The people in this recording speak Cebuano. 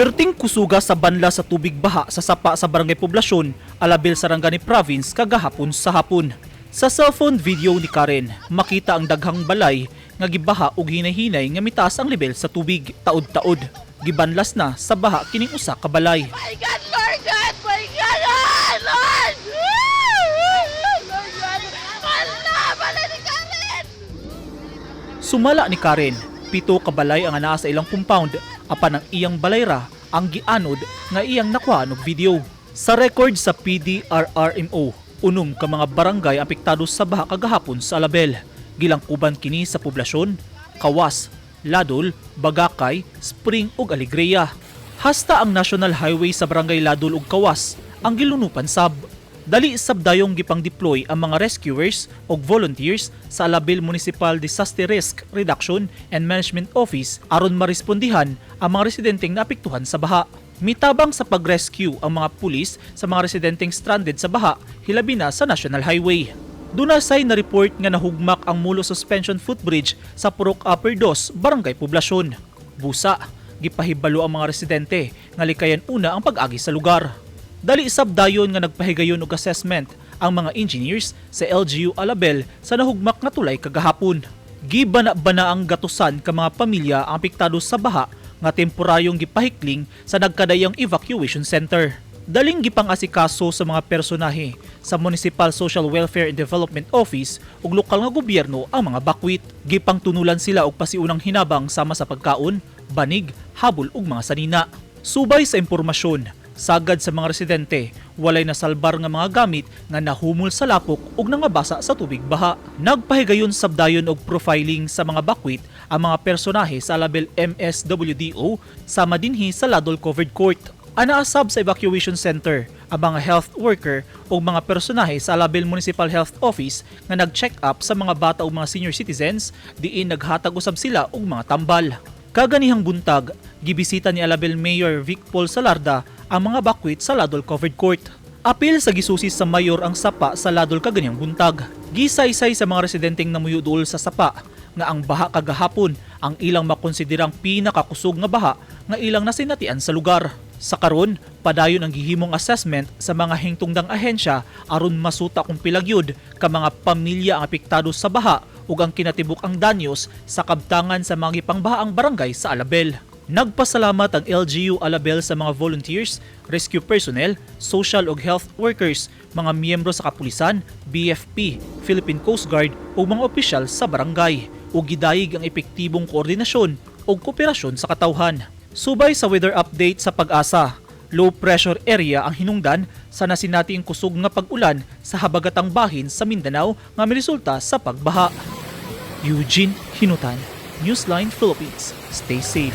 Perting kusuga sa banla sa tubig baha sa sapa sa Barangay Poblasyon, Alabel, Sarangani Province kagahapon sa hapon. Sa cellphone video ni Karen, makita ang daghang balay nga gibaha og hinay-hinay nga mitaas ang level sa tubig. Taod-taod, gibanlas na sa baha kining usa ka balay. My God, Lord God, my God, ah, Lord! Lord God, wala, wala ni Karen! Sumala ni Karen, 7 ka balay ang anaa sa ilang compound apan ang iyang balayra ang gianod nga iyang nakuha og video. Sa record sa PDRRMO, 6 ka mga barangay apektado sa baha kagahapon sa Alabel. Gilangkuban kini sa Poblasyon, Kawas, Ladol, Bagakay, Spring ug Alegria. Hasta ang National Highway sa Barangay Ladol ug Kawas ang gilunupan sab. Dali sab dayong gipang-deploy ang mga rescuers ug volunteers sa Alabel Municipal Disaster Risk Reduction and Management Office aron marespondihan ang mga residenteng naapektuhan sa baha. Mitabang sa pag-rescue ang mga pulis sa mga residenteng stranded sa baha, hilabi na sa National Highway. Duna say na report nga nahugmak ang Mulo Suspension Footbridge sa Purok Upper Dos, Barangay Poblasyon. Busa, gipahibalo ang mga residente nga likayan una ang pag-agi sa lugar. Dali sab dayon nga nagpahigayon og assessment ang mga engineers sa LGU Alabel sa nahugmak nga tulay kagahapon. Gibana-bana ang gatusan ka mga pamilya ang apektado sa baha nga temporaryong gipahikling sa nagkadayang evacuation center. Daling gipang-asikaso sa mga personahe sa Municipal Social Welfare and Development Office ug lokal nga gobyerno ang mga bakwit. Gipangtunulan sila og pasiunang hinabang sama sa pagkaon, banig, habol ug mga sanina. Subay sa impormasyon, sagad sa mga residente, walay nasalbar nga mga gamit nga nahumol sa lapok ug nangabasa sa tubig baha. Nagpahigayon sabdayon og profiling sa mga bakwit ang mga personahe sa Alabel MSWDO sama dinhi sa Ladol Covered Court. Anaasab sa evacuation center ang mga health worker o mga personahe sa Alabel Municipal Health Office nga nag-check up sa mga bata ug mga senior citizens, diin naghatag usab sila og mga tambal. Kaganihang buntag, gibisita ni Alabel Mayor Vic Paul Salarda ang mga bakwit sa Ladol Covered Court. Apil sa gisusi sa mayor ang sapa sa Ladol kaganihang buntag. Gisaysay sa mga residenteng namuyo duol sa sapa nga ang baha kagahapon ang ilang makonsiderang pinakakusog nga baha nga ilang nasinatian sa lugar. Sa karon, padayon ang gihimong assessment sa mga hingtungdang ahensya aron masuta kung pila gyud ka mga pamilya ang apektado sa baha ug ang kinatibuk ang danyos sa kabtangan sa mga gipangbahaang barangay sa Alabel. Nagpasalamat ang LGU Alabel sa mga volunteers, rescue personnel, social ug health workers, mga miyembro sa kapulisan, BFP, Philippine Coast Guard ug mga opisyal sa barangay ug gidayeg ang epektibong koordinasyon ug kooperasyon sa katawhan. Subay sa weather update sa PAGASA, low pressure area ang hinungdan sa nasinating kusog nga pag-ulan sa habagatang bahin sa Mindanao nga miresulta sa pagbaha. Eugene Hinutan, Newsline Philippines. Stay safe.